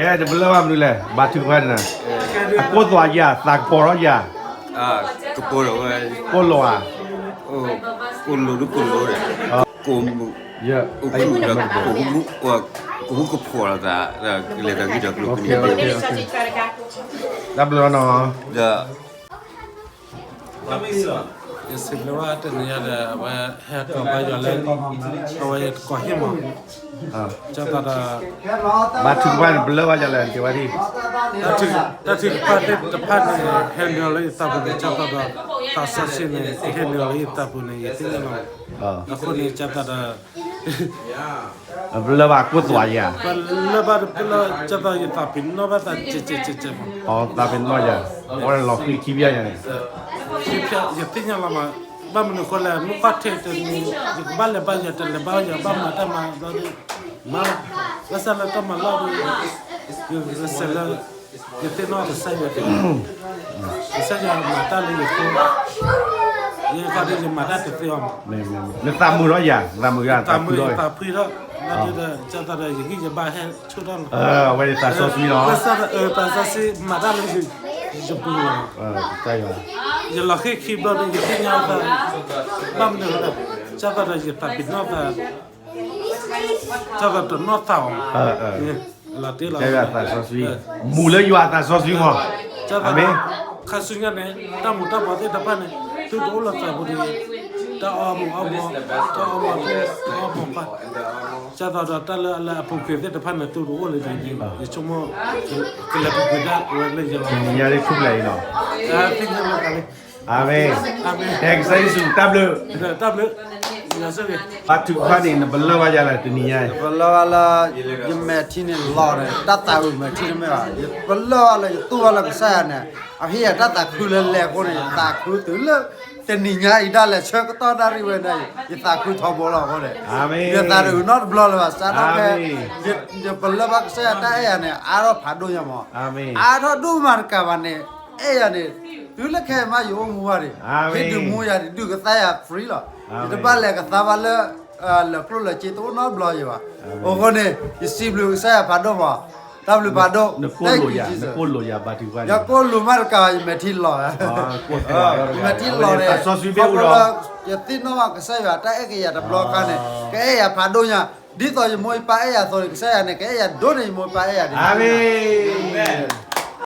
နပလၢၢ်ဘၣ်မနုၤလဲၣ်, ဘါထုကဖၣ်န့ၣ်, အကိၢ်သွးယၤ သးကပီၤထီၣ်ယၤ, ကပီၤဒီးဝဲ, ကိၢ်လိာ်ဧါ, ကိၢ်လိာ်ဒ်ကိၢ်လိာ်ဒီး, ကိၢ်မုၢ်, ယ, အိၣ်ခုၣ်ဒီး, ကဟူကဖှီၣ်လိာ်သး, လဲၤသးဂံၢ်ဒီးကျိၤကန့ၢ်ဘၣ်, တၢ်ဘျုးလီၤနီၤ, ဒီး ယစံးဘျုးဘၣ်တနံၤညါဒီး အဝဲဟဲကီၢ်ဘါယွၤလၢ အဝဲယတကိးဟံၣ်မး, ကၢ်သးဒီး ဘါထုကဖၣ်န့ၣ် ပလၢၢ်ဘၣ်ယၤလဲၣ် တဲဝဲဒ်, တၢ်ထုကဖၣ်သ့ၣ်တဖၣ်န့ၣ် ဟဲနုာ်လီၤလၢယသးပူၤန့ၣ် ကၢ်သးဒီး သးစီဆှံန့ၣ် ကဟဲနုာ်လီၤလၢယသးပူၤန့ၣ် ယသ့ၣ်ညါလီၤ, အဃိန့ၣ် ကၢ်သးဒီး ပလၢၢ်ဘၣ်ကိၢ်သွးယၤ, ပလၢၢ်ဘၣ်တပလၢၢ် ကၢ်သးယသးပ့ၤနီၣ်ဘၣ်သးကဲးကဲးကဲးကဲးမး, သးပ့ၤနီၣ်ယၤ, အဝဲလီၤဃံခံဘျဲၣ်ယၤန့ၣ်, ယသ့ၣ်ညါလီၤမး, ဘၣ်မနုၤဃိလဲၣ် မုၢ်ခီၣ်ထံးတနံၤ ယကဘၣ်လဲၤဘါယွၤ တလဲၤဘါယွၤ ဘၣ်မၤတၢ်မၤဒီး, မၤ, ဘၣ်ဆၣ်လၢတၢ်မၤလီၢ်ဒီး ယဂုာ်ကျဲးစၢးလၢ ယသ့ၣ်နီၣ်ကစၢ်ယွၤတဂ့ၤ, ကစၢ်ယွၤမၤတၢ်လၢယဃိ, ယခီဒီးယမၤတၢ်တသ့အီၤမး, နသးမုာ်ထီၣ်ယၤ, နသးမုာ်ယၤ, သးမုာ်ယၤ သးဖှံထီၣ်, ဒီးကၢ်သးဒီးယဂံၢ်ယဘါဟဲဆူၣ်ထီၣ်လီၤ, အဝဲသးစီဆှံလီၤ, သးစီဆှံမၤတၢ်လၢယပူၤလီၤ, ယလီၤဃံခံဘျီဒီး ယသ့ၣ်ညါသး, ဘၣ်မနုၤလဲၣ်, ကၢ်သးဒီးယသးပ့ၤနီၣ်သး တၢ်သးတနီၣ်သးအီၤ, လီၤတ့လီၤ, မူၤလၢယွၤအသးစီဆှံမး, အမ့ၢ်, ခါဆူညါန့ၣ် တၢ်မူၤတၢ်ဘှီးသ့ၣ်တဖၣ်န့ၣ် သုတအိၣ်လၢသးပူၤတဂ့ၤ, တၢ်အီမူၤအီဘှီး, တၢ်အီမူၤအီဘှီး, ကၢ်သးဒီးတၢ်လၢအလၢအပူၤကွံာ်သ့ၣ်တဖၣ်န့ၣ် သုတအိၣ်လၢၤတဂ့ၤ, ယဆိကမိၣ် ကလဲၤပူၤကွံာ်ဒၣ်ဝဲလၢယလီၤ, တနံၤညါလၢခူပျဲၢ်အံၤလီၤ, သ့ၣ်ညါလီၤသးလံ အၤမ့ၣ်, အၤမ့ၣ်, တဲကစၢ်ယ့ၣ်ၡူးတၢ်ဘျုး, တၢ်ဘျုး, ဘါထုကဖၣ်န့ၣ် နပလၢၢ်ဘၣ်ယၤလဲၣ်တနံၤညါအံၤ, ပလၢၢ်ဘၣ်လၢ ယမဲာ်ထံန့ၣ်လီၤန့ၣ် တၢ်သးအုးမဲာ်ထံတမ့ၢ်ဘၣ်, ယပလၢၢ်ဘၣ်လၢယတူၢ်ဘၣ်လၢကစၢ်ယွၤန့ၣ် အဟ့ၣ်ယၤတၢ်သးခုလၢလဲၤအဃိန့ၣ် ယသးခုတုၤလၢ တနံၤညါအံၤဒၣ်လဲာ်ဆၢကတီၢ်နၣ်ရံၣ်ဝဲန့ၣ် ယသးခုထီဘိလီၤအဃိန့ၣ်, ယသးတအုးနီတဘျီလၢၤဘၣ် စးထီၣ်ဖဲ ယပလၢၢ်ဘၣ်ကစၢ်ယွၤတၢ်အဲၣ်ယၤန့ၣ် အါထီၣ်ဖးဒိၣ်ညါမး, အါထီၣ်ဒိၣ်မးတကးဘၣ်န့ၣ် အဲၣ်ယၤန့ၣ် တုၤလၢခဲအံၤမး ယအိၣ်မူဘၣ်န့ၣ် ဟ့ၣ်ဒုးမူယၤန့ၣ် ဒုးကသါယၤ free လီၤ. ယတဘၣ်လဲၤကသါဘၣ်လၢ လၢကျိၣ်လၢစ့တအိၣ်နီတဘျီယၤဘၣ်. အဃိန့ၣ် ယစံးဘျုးကစၢ်ယွၤဖးဒိၣ်မး. တၢ်ဘျုးဖးဒိၣ် Thank you Jesus. ယကိၢ်လိာ်မးတကးဘၣ် ယမဲာ်ထံလီၤ, ယမဲာ်ထံလီၤန့ၣ် ခီဖျိလၢ ယသ့ၣ်နီၣ်ဘၣ်ကစၢ်ယွၤ တၢ်အဲၣ်ကယၤတဘျီခါန့ၣ် ကအဲၣ်ယၤဖးဒိၣ်ညါ, ဒ်သိးယမိၢ်ယပၢ်အဲၣ်ယၤအသိးန့ၣ် ကစၢ်ယွၤန့ၣ် ကအဲၣ်ယၤဒိၣ်န့ၢ်ယမိၢ်ယပၢ်အဲၣ်ယၤန့ၣ်. အၤမ့ၣ်.